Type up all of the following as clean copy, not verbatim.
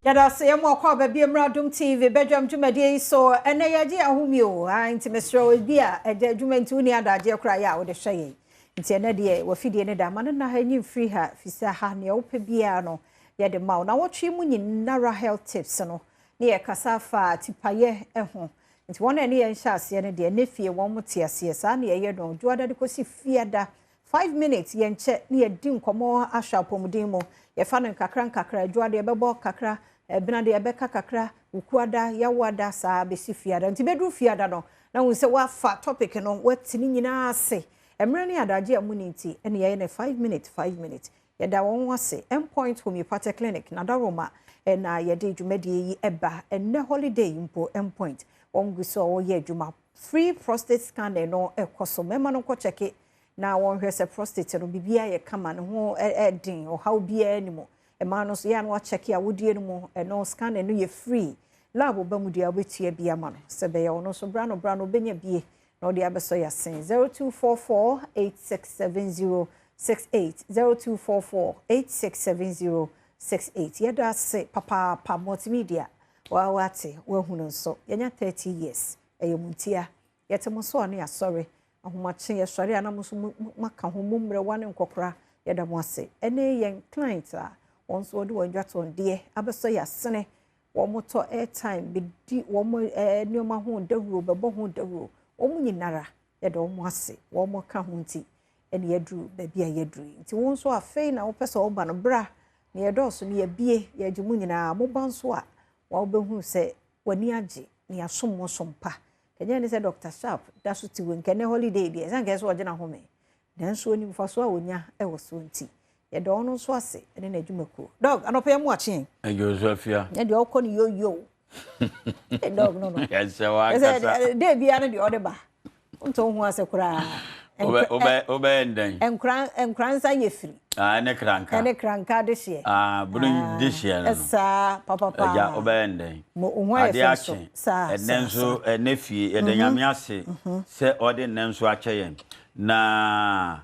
Yɛda ase yɛma wo akwaaba bio mmra Adom TV badwam dwumadie yi so. Ɛnɛ yɛgye yɛn ahome o, ae nti mesrɛ wo ebi a ɛgya adwuma nti wonni adagyeɛ koraa yɛ a wode hwɛ yɛn. Nti ɛnɛ deɛ wafidie no da ma no nna ha nyi mfiri ha firi sɛ ha nea wopɛ biara no yɛde ma wo. Nawɔtwe mu nyinara health tips no ne yɛkasa afa tipayɛ ho. Nti wɔn a ɛne yɛn hyɛ aseɛ no deɛ ɛnɛ fie wɔn te aseɛ saa na yɛyɛ no dwoada de kɔsi fiada 5 minutes yɛnkyɛ na yɛadi nkɔmmɔ ahwɛ apɔmuden mu. Yɛfa no nkakra nkakra, Adwoa deɛ ɛbɛbɔ kakra, Ɛbena deɛ ɛbɛka kakra, Wukuada, Yawoada, saa ara bɛsi Fiada. Nti bɛduru Fiada no, na wohu sɛ woafa topic no, woate ne nyinaa ase. Mmerɛ ne adagyeɛ a monni nti na yɛyɛ no 5 minutes, 5 minutes. Yɛda wɔn ase. Endpoint Homeopathic Clinic, Nadaroma na yɛde dwumadie yi ba. Ɛnnɛ holiday yi mpo, Endpoint, wɔn gu so a wɔreyɛ adwuma. Free prostate scanning no kɔ so. Mmarima no nkɔ kyɛke na wɔnhwɛ sɛ prostate no biribiara yɛ kama, ne ho yɛ den, ɔhaw biara nni mu. Mmaa no nso, yɛ a na wɔakyɛke awodie no mu, ɛno scanning no yɛ free. Lab ba mu deɛ wobɛtua bi ama no, sɛ ɛbɛyɛ ɔno nso bra no bra no ɔbɛnya bie na ɔde abɛsɔ yɛ asen. 0244 867068, 0244 867068. Yɛda ase papaapa Multimedia, wate, woahunu nso. Yɛanya 30 years, ɛyɛ mo ntia. Yɛte mo so a na yɛasɔre. Ahomakye yɛsɔre a na mo nso moaka ho, mo mmerɛwa ne nkɔkora, yɛda mo ase. Ɛne yɛn client a wɔn nso wɔde wɔn dwatɔndeɛ abɛsɔ yɛn asene, wɔtɔ airtime bɛdi wɔn nneɛma ho dawuro, bɛbɔ ho dawuro, wɔn nyinara yɛda wɔn ase, wɔn ka ho nti ɛne yɛaduru baabi a yɛaduru yi. Nti wo nso afei na wopɛ sɛ woba no, bra na yɛdɔɔso no yɛabie, yɛagye mo nyinaa. Moba nso a, wobɛhunu sɛ w'ani agye na yɛasom mo som pa. Ɛnyɛ ne sɛ Dr. Sharp da so te wei nka ɛnɛ holiday deɛ ɛsɛ nka ɛsɛ ɔgye n'ahome. Nanso onim mfasoɔ a onya wɔ soɔ nti. Yɛda ɔno nso ase ne n'adwumakuo. Dɔg, anɔpa yi mu akye. Ɛyɛ osu afia. Nyɛ deɛ ɔkɔ ne yoyo. Dɔg no no. Yɛsɛ w'ankasa. Ɛsɛ dɛ biara no deɛ ɔde ba. Wonte wo ho ase koraa. Wobɛyɛ ndɛn? Nkora nkora nsa yɛ firi. Ah, ɛne kranka. Ɛne kranka de hyeɛ. Ah, bunu ah, de hyeɛ no. Saa papapa. Agya wobɛyɛ ndɛn? Mo ho ayɛ fɛ nso. Saa. Ɛnɛ nso ɛnɛ fie yɛda mhm. Nyame ase mhm. sɛ ɔde nnɛ nso akyɛ yɛn. Na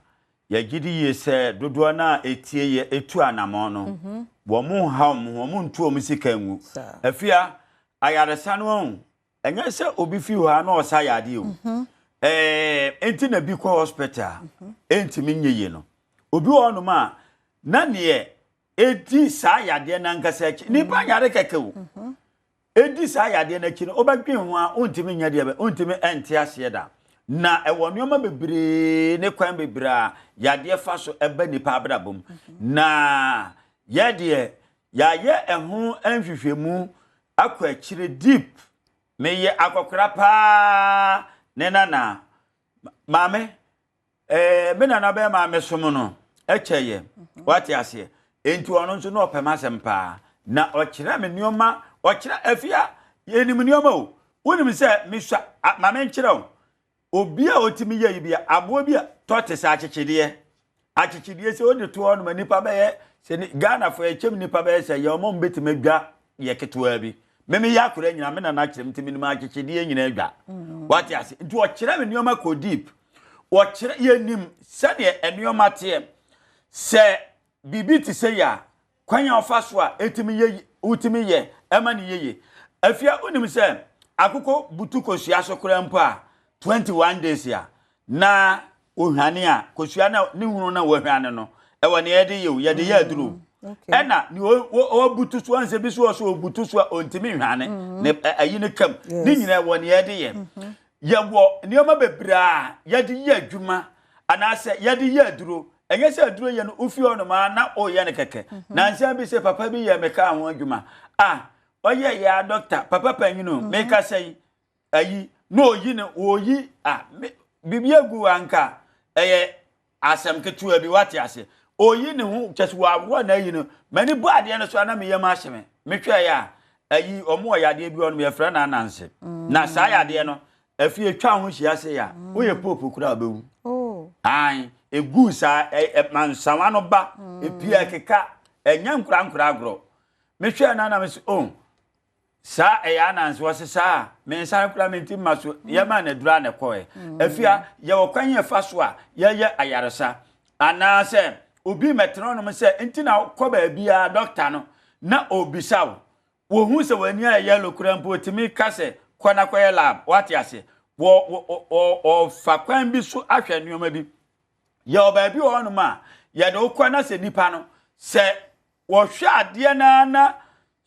yɛgye di yie sɛ dodoɔ no a ɛtie yɛ ɛtu anamɔn no mhm. wɔn nha wɔn ho wɔn ntu wɔn sika ngu. Afia ayaresa no ɔn Ɛnyɛ sɛ obi fi hɔ a na ɔsa yadeɛ o. Mhm. Ɛɛ nti na bi kɔ hospital a mhm. ɛntumi nyɛ yie no. Obi wɔ hɔnom a na neɛ ɛdi saa yadeɛ no ankasa akyi mhm. nipa nyare kɛkɛ o. Ɛdi saa yadeɛ no akyi no wobɛdwen ho a wontumi nyɛ deɛ bɛ wontumi ɛnte aseɛ da. Na ɛwɔ nneɛma bebree ne kwan bebree a yadeɛ fa so ɛba nipa abrabɔ mu. Na yɛ deɛ yɛayɛ ɛho nhwehwɛmu akɔ akyire deep. Meyɛ akɔkora paa ne nana. Maame, eh, me nana bɛrima a mesom no kyɛ yɛ. Mhm. Wate aseɛ? Enti ɔno nso na ɔpɛ m'asɛm paa. Na ɔkyerɛ me nneɛma, ɔkyerɛ afia, yɛnim nneɛma o. Wonim sɛ mesua, maame nkyerɛ o. Obi a ɔtumi yɛ yi bi a, aboa bi a tɔ te sɛ akyekyedeɛ. Akyekyedeɛ sɛ wode to hɔ nom a nipa bɛyɛ sɛ ni Ghanafoɔ yɛkyɛm nipa bɛyɛ sɛ yɛ ɔmo mbɛtumi adwa yɛ ketewa bi. Me meyɛ akora nyina me nana kyerɛ me nti menim akyekyedeɛ nyina adwa. Mm. Wate ase? Nti ɔkyerɛ me nneɛma kɔ deep. Ɔkyerɛ yɛnim sɛdeɛ nneɛma teɛ. Sɛ biribi te sɛ yɛ a Kwan a ɔfa so a etumi yɛ wotumi yɛ ɛma no yɛ yie. Afia wonim sɛ akokɔ butu kosua so koraa mpo a 21 days a na ohwane a kosua na ne hunu na wahwane no ɛwɔ nea yɛde yɛ o yɛde yɛ aduro mm, ɛna ne ɔbutu so ɔnsɛ bi so ɔso ɔbutu so a ɔntumi nhwane mm-hmm. ne ayi ne kam ne nyinaa ɛwɔ nea yɛde yɛ mm-hmm. Yɛwɔ nneɛma bebree a yɛde yɛ adwuma anaasɛ yɛde yɛ aduro. Ɛnyɛ sɛ aduro yɛ no wofi hɔnom a na woyɛ no kɛkɛ. Mhm. Nansa bi sɛ papa bi yɛ me kaa ho adwuma. Ah, ɔyɛ yɛ a dɔkta, papa panyin o, mhm. meka sɛ yi, ayi, na oyi no, oyi, ah, biribi agu anka ɛyɛ Asɛm ketewa bi, wate ase. Oyi ne ho, kyɛ sɛ wɔaworɔ n'ayi no. M'ani bɔ adeɛ no so a na me yam ahye me. Mehwɛeɛ a, ayi, wɔn wɔ yadeɛ bi wɔ nom, yɛfrɛ no ananse. Na saa yadeɛ no, afei etwa ho hyia sei a, woyɛ pope koraa a wobɛwu. Oh. Ae, egu saa, ɛ, mansawa no ba, epia ɛkeka, ɛnyɛ nkora nkora agorɔ. Mehwɛɛ no a na mese, oh, Saa ɛyɛ ananse wɔse saa a me nsa no koraa menti mma so yɛma no aduru a na ɛkɔɛ mm. Afia yɛwɔ kwan yɛ fa so a yɛyɛ ayaresa anaasɛ obi mɛtena nom sɛ nti na kɔ baabiara dɔkta no na obisa wo. Wɔhu sɛ w'ani ayɛ yellow koraa mpo, wɔtumi ka sɛ kɔ na kɔyɛ lab. Wate aseɛ? Wɔ, wɔ, wɔ, wɔfa kwan bi so ahwɛ nneɛma bi. Yɛwɔ baabi wɔ hɔnom a, yɛde wo kɔ na sɛ nipa no, sɛ wɔhwɛ adeɛ no ara na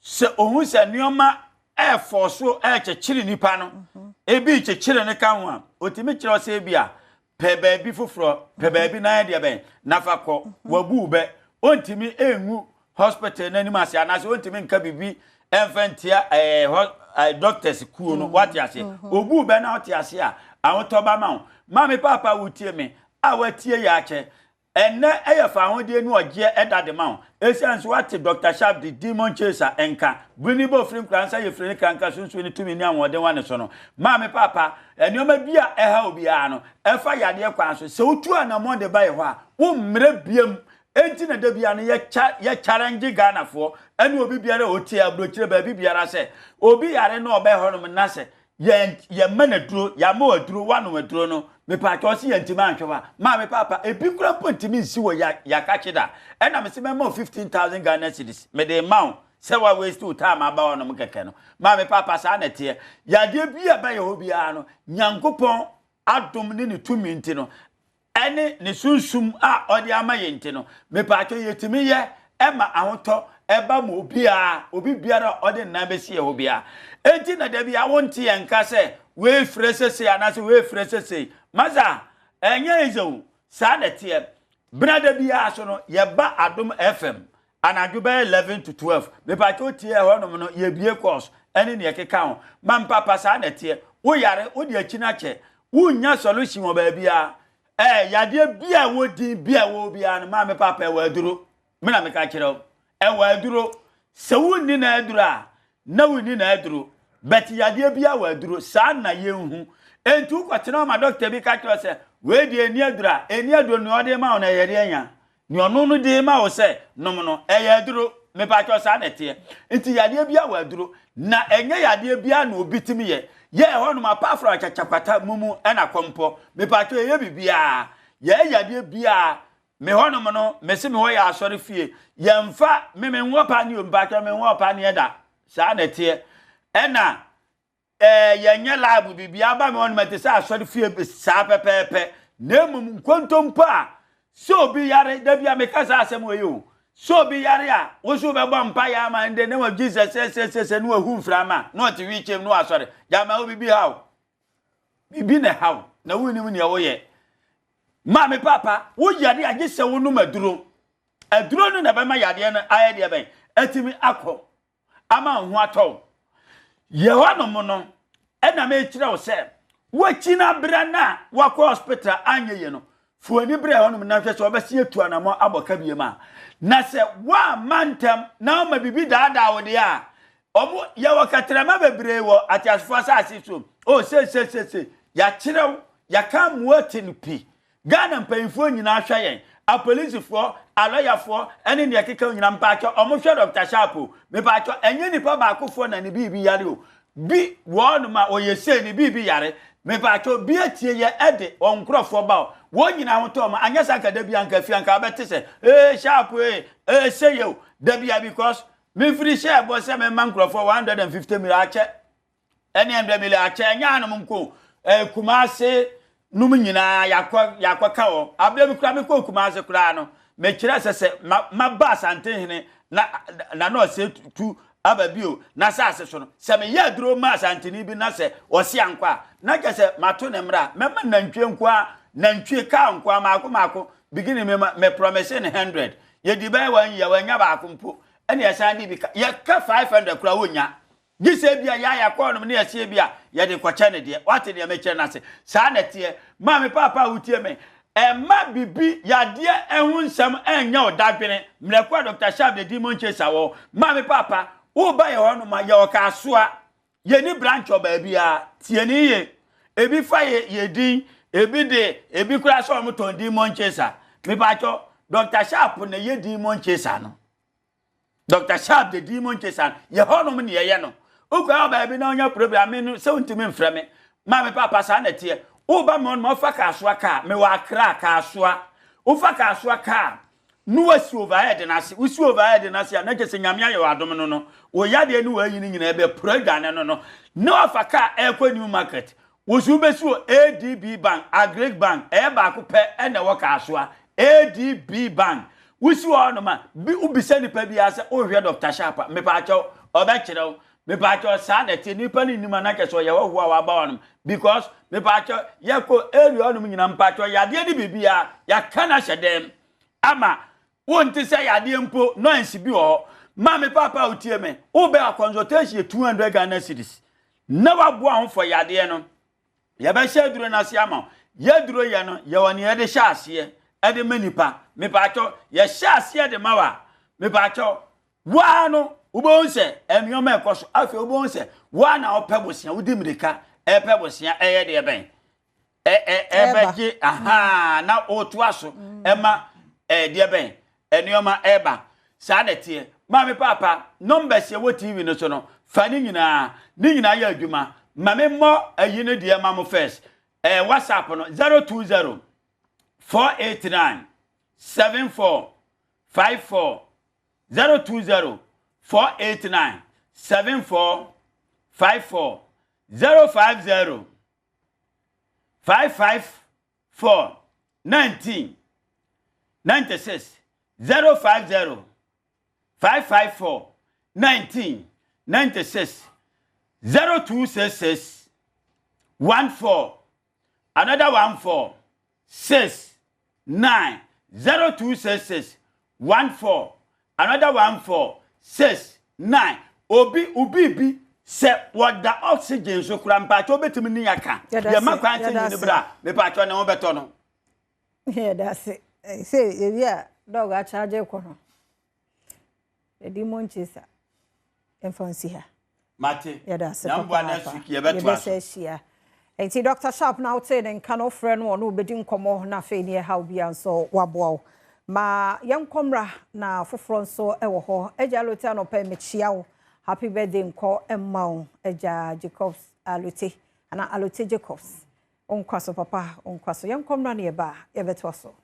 sɛ ohun sɛ nneɛma ɛɛfɔ so ɛrekyekyere nipa no, ebi rekyekyere no ka ho a, otumi kyerɛ sɛ ebi a pɛ baabi foforɔ, pɛ baabi na ayɛ deɛ bɛn na fa kɔ, wabu wo bɛ, ontumi engu hospital n'anim ase anaasɛ ontumi nka biribi ɛmfa ntia ɛɛ hɔ ɛɛ doctors kuo no, wate aseɛ, obu wo bɛ na ɔte ase a, ahotɔ ba ma wo. Maame paapa wotie me a watie yɛ akyɛ, Ɛnnɛ yɛ fawohodie ne ɔgyeɛ da de ma wo. Esiane sɛ woate Dɔkta Sharp de Demon Chaser nka, bere ne bɔ firi nkoraa nsa yɛ firi ne kra nka sunsum ne tumi ne ahoɔden wa ne so no, maame paapa, nneɛma bi a ɛha obiara no, ɛfa yadeɛ kwan so. Sɛ wotu anammɔn de ba yɛ hɔ a, wommrɛ biam. Enti na da biara no yɛ yɛ challenge Ghanafoɔ ɛne obi biara a ɔtie aburokyire baabi biara sɛ, obi yare na ɔbɛ hɔnom na sɛ Yɛn yɛma no aduro, yɛama wo aduro, woanom aduro no, mepaakyɛw ɔse yɛntumi anhwɛ hɔ a, maame paapa, ebi kora mpo ntumi nsi wɔ ya yakakye da. Ɛna mese mɛma wo 15,000 Ghana cedis, mede rema wo sɛ wa waste wo time aba hɔnom kɛkɛ no. Maame paapa, saa na ɛteɛ. Yadeɛ bi a ɛbɛyɛ hɔ biara no, Nyankopɔn adom ne ne tumi nti no, ɛne ne sunsum a ɔde ama yɛn nti no, mepatwɔ yɛtumi yɛ ɛma ahotɔ ɛba ma obiara, obi biara a ɔde nnan bɛsi yɛ hɔ biara. Enti na da bi a wonte yɛn nka sɛ wei frɛ sesei anaasɛ wei frɛ sesei. Masa, ɛnyɛ easy o, saa na ɛteɛ. Bena da biara so no, yɛba Adom FM anadwo bɛyɛ 11 to 12. Mepatwɔ tie ɛhɔnom no, yɛbie course ɛne nea ɛkeka ho. Ma mpapa saa na ɛteɛ. Woyare, wode akyi no akyɛ, Wonnya solution wɔ baabiara. Ɛɛ yadeɛ bi a ɛwɔ din bi a ɛwɔ biara no maame papa ɛwɔ aduro. Me na meka kyerɛ wo. Ɛwɔ aduro. Sɛ wonni na aduro a na wonni na aduro. But yadeɛ bi wɔ aduro. Saa na yɛnhu. Enti wokɔtena ma dɔkta bi ka kyerɛ wo sɛ wei deɛ ɛnni aduro a, ɛnni aduro nea ɔde ma wo no ɛyɛ deɛ nya. Nea ɔno no de ma wo sɛ nom no, ɛyɛ aduro. Mepakyɛw, saa na ɛteɛ. Nti yadeɛ biara wɔ aduro, na ɛnyɛ yadeɛ biara na obi tumi yɛ. Yɛ ɛhɔnom apart from akyakyakwata, mumu, ɛna kɔmpɔ. Mepakyɛw, yɛyɛ biribiara. Yɛyɛ yadeɛ biara. Me hɔnom no, mese me hɔ yɛ asɔre fie. Yɛmfa, me menwɔ paneɛ o, mepakyɛw menwɔ paneɛ da. Saa na ɛteɛ. Ɛna Ɛɛ, yɛnyɛ lab biribiara ba me hɔ no mɛte sɛ asɔre fie saa pɛpɛɛpɛ. Na mmom nkontompo a sɛ obi yare, da bi a meka saa asɛm wɔ yi o, sɛ obi yare a, wo nso wobɛbɔ mpaeɛ ama in the name of Jesus sɛsɛsɛsɛ na wahu mframa na ɔte wheelchair mu na wasɔre. Gyama wo biribi ha wo. Biribi na ɛha wo na wonnim nea woyɛ. Maame papa, wo yare a gye sɛ wonom aduro. Aduro no na ɛbɛma yadeɛ no ayɛ deɛ bɛn? Atumi akɔ. ama wo ho atɔ wo. Yɛ hɔnom no, ɛna mekyerɛ wo sɛ woakyi no abrɛ no a wakɔ hospital anyɛ yie no, fa w'ani brɛ hɔnom na hwɛ sɛ wɔbɛsi atu anammɔn abɔ ka biem a. Na sɛ woamma ntɛm na woma biribi daadaa wo deɛ a, ɔmo yɛwɔ kɛtrɛma bebree wɔ ateasefoɔ asase so. O sei sei sei sei, yɛakyerɛ wo, yɛaka mmoa ti no pi. Ghana mpanyinfoɔ nyinaa hwɛ yɛn, apolisifoɔ, alɔyafoɔ ɛne nea ɛkeka ho nyinaa mpaatwɔ ɔmo hwɛ Doctor Sharp o, mepaatwɔ ɛnyɛ nipa baakofoɔ na ne biibi yare o, bi wɔɔnom a ɔyɛ sei ne biibi yare, mepaatwɔ bi atie yɛ ɛde wɔn nkorɔfoɔ ba o, wɔn nyinaa ho tɔ ɔmo, anyɛ saa nka dabia nka fie anka wobɛte sɛ ee Sharp ee ee sei o, dabia because mefiri hyɛɛ bɔ sɛ mɛma nkorɔfoɔ 150 million akyɛ. Ɛne ɛndɛ mele akyɛ ɛnyɛ anom nko ɛɛ Kumase nom nyinaa yakɔ yakɔ ka wɔ abere bi koraa mekɔ Kumase koraa no mekyerɛ sɛ sɛ ma maba Asantehene na na na ɔsɛ tu aba bio na saase so no sɛ meyɛ aduro ma Asanteni bi na sɛ ɔse ankɔ a na kyɛ sɛ mato ne mmara mɛma nantwie nkoa nantwie kaa nkoa maako maako beginning me me promise ne 100 yɛdi bɛyɛ wɔn yɛ wɔanya baako mpo ɛne ɛsan de bi ka yɛka 500 koraa wɔnya Gye sɛ ebia yɛn a yɛakɔ hɔnom no yɛse ebia yɛde rekɔkyɛ no deɛ. Woate deɛ mekyerɛ no ase? Saa na ɛteɛ. Maame, paapa a wotie me, mma biribi, yadeɛ ho nsɛm nnyɛ wo dadwene. Mmerɛ ko a Dɔkta Sharp de Demon Chaser wɔ hɔ. Maame, paapa, woreba yɛn hɔnom a, yɛwɔ Kasoa. Yɛnni branch wɔ baabiara. Tie no yie. Ebi fa yɛ yɛ din, ebi de, ebi koraa sɛ wɔtɔn Demon Chaser. Mepaakyɛw, Dɔkta Sharp na ɛyɛ Demon Chaser no. Dr. Sharp the demon chaser yɛ hɔnom ne yɛyɛ no. Wokɔ wɔ baabi na wonya problem me no sɛ wontumi mfrɛ me. Ma me papa saa na ɛteɛ. Woba me hɔnom wofa kaasoa kaa mewɔ Accra kaasoa. Wofa kaasoa kaa. Na wasi overhead no ase. Wosi overhead no ase a, na kyerɛ sɛ Nyame ayɛ wo adom no no, wo yadeɛ ne w'ayi no nyinaa ɛbɛpra adwane no no. Na wafa kaa ɛrekɔ New Market. Wo nso wobɛsi wɔ ADB Bank, Agric Bank, ɛyɛ baako pɛ na ɛwɔ Kasoa. ADB Bank. Wosi wɔ hɔnom a, bi wobisa nipa biara sɛ wohwɛ Dr. Sharp a, mepaakyɛw, ɔbɛkyerɛ wo. Mepaakyɛw saa na ɛteɛ, nipa no nnim a na kyerɛ sɛ ɔyɛ hɔhoɔ a waba hɔnom. Because mepaakyɛw, yɛkɔ area hɔnom nyinaa, mepaakyɛw yadeɛ ne biribiara, yɛaka no ahyɛ dɛm ama wonte sɛ yadeɛ mpo noise bi wɔ hɔ. Maame paapa a wotie me, wobɛ a consultation yɛ 200 Ghana cedis. Na waboa ho fɔ yadeɛ no. Yɛbɛhyɛ aduro no ase ama wo. Yɛduro yɛ no, yɛwɔ nea yɛde hyɛ aseɛ ɛde ma nipa. Mepaakyɛw, yɛhyɛ aseɛ de ma wo a, mepaakyɛw, Wo ara no, wobɛhu sɛ nneɛma ɛkɔ so. Afei wobɛhu sɛ wo ara na wopɛ bosea, wodi mmirika ɛpɛ bosea ɛyɛ deɛ bɛn? Ɛbɛgye ahaa na wotoa so ɛma ɛdeɛ bɛn? Nneɛma ɛba. Saa na ɛteɛ. Maame paapa, numbers ɛwɔ TV no so no, fa ne nyinaa. Ne nyinaa yɛ adwuma. Ma me mmɔ ayi no deɛ ma mo first. Ɛɛ WhatsApp no 020 489 74 54 020 489 74 54 050 554 19 96 050 554 19 96 0266 14 another 14 6 9 0266 14 another 14 6 9 obi obi bi sɛ wɔda oxygen so kora mpakyɛ wobɛtumi ne yɛaka yɛma kwan sɛ nyini berɛ a mepakyɛ ne ho bɛtɔ no. Yɛda ase sɛ yɛwie a dɔg akyagye kɔ no yɛde mu nkye sa mfa nsi ha. Mate. Yɛda ase Nyamboa next week yɛbɛtoa so. Yɛbɛsɛ ahyia. Nti Dr. Sharp na wotee ne nka no wofrɛ no ɔne wobɛdi nkɔmmɔ na afei ne ɛhaw bia nso waboa wo. Ma yɛnkɔ mmra na foforɔ nso wɔ hɔ. Agya Alote anɔpa yi mekyia wo. Happy birthday nkɔ mma wo Agya Jacobs Alote anaa Alote Jacobs. Wo nkwa so papa, wo nkwa so. Yɛnkɔ mmra na yɛba a yɛbɛtoa so.